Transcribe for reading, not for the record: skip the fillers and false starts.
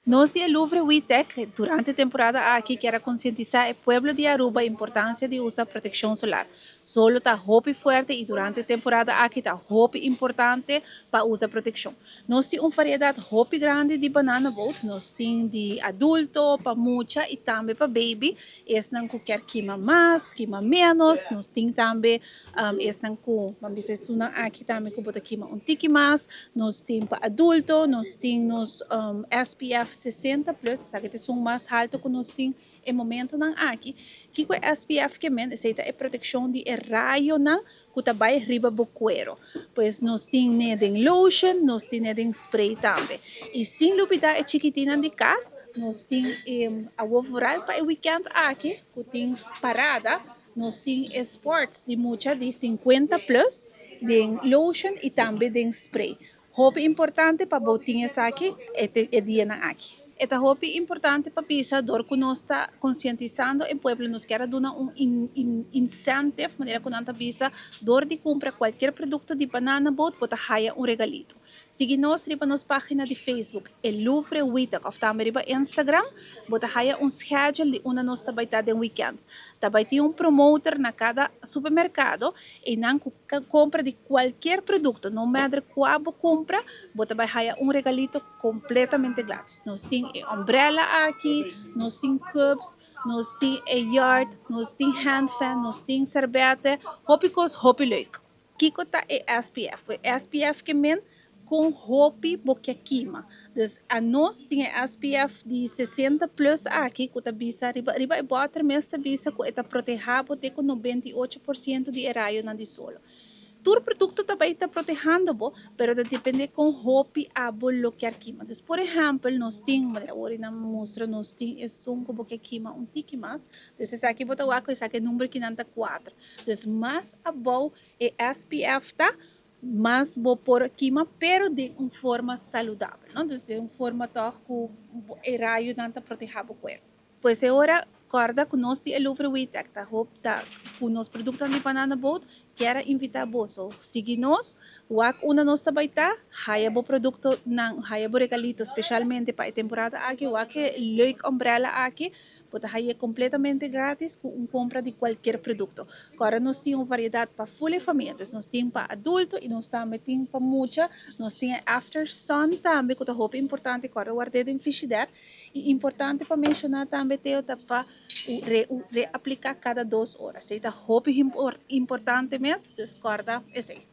Nos di e Louvre WeTech durante e temporada aki kier a concientisa e pueblo di Aruba e importancia di usa proteccion solar. Solo ta hopi fuerte y durante e temporada aki ta hopi importante pa usa proteccion. Nos tin un variedad hopi grandi di banana boat, nos tin di adulto, pa mucha y tambe pa baby. Esnan cu kier kima mas, kima menos, nos tin tambe esnan cu, ban bisa esunnan aki tambe cu bo ta kima un tiki mas. Nos tin pa adulto, nos tin nos SPF 60 plus, esaki ta esun mas halto cu nos tin e momentonan aki. Kico e SPF ke men? Esey ta e proteccion di e rayonan cu ta bay riba bo cuero. Pues nos tin ne den lotion, nos tin ne den spray tambe. Y sin lubida e chikitinnan di cas, nos tin e awo vooral pa e weekend aki cu tin parada, nos tin e sports di mucha di 50 plus den lotion y tambe den spray. Hopi importante pa bo tin esaki e dianan aki. E ta hopi importante pa bisa dor cu nos ta concientisando e pueblo, nos kier a duna un incentive, manera cu nan ta bisa, dor di cumpra cualkier producto di Banana Boat bo ta haya un regalito. Sigui nos riba nos pagina di Facebook, E Louvre Witak, of tambe riba Instagram, bo ta haya un schedule di unda nos ta bay ta den weekend. Ta bay tin un promoter na cada supermercado y nan cu compra di cualkier producto, no matter cua bo cumpra, bo ta bay haya un regalito completamente gratis. Nos tin e umbrella aki, nos tin cups, nos tin e yard, nos tin hand fan, nos tin serbete, hopi cos hopi leuk. Kico ta e SPF? E SPF ke men con hopi bo ke kima. Dus anos tin e SPF di 60 plus aki cu ta bisa riba e boter mes ta bisa cu e ta proteha bo te cu 98% di e rayonan di solo. Tur producto ta bay ta protehando bo, pero ta depende con hopi abo lo kier kima. Dus por ehempel, nos tin, manera ora nan mustra, nos tin esun cu bo ke kima un tiki mas. Dus esaki bo ta wak cu esaki number kinan ta 4. Dus mas abou e SPF ta, mas bo por kima, pero den un forma saludabel, no? Dus den un forma toch cu e rayonan ta proteha bo cuerpo. Pues e ora corda cu nos di e Louvre Witek ta hoop ta cu nos productonan di Banana Boat kier a invita boso. Sigui nos, wak unda nos ta bay ta, haya bo productonan, haya bo regalito specialmente pa e temporada aki, wak e leuk umbrella aki, bo ta haya completamente gratis cu un compra di cualkier producto. Corda nos tin un variedad pa full e famia, dus nos tin pa adulto y nos tambe tin pa mucha, nos tin e after sun tambe cu ta hopi importante, corda ward'e den frigidaire. Y importante pa menciona tambe, Teo, ta pa reaplica cada 2 ora. Esey ta hopi importante mes, dus corda esey.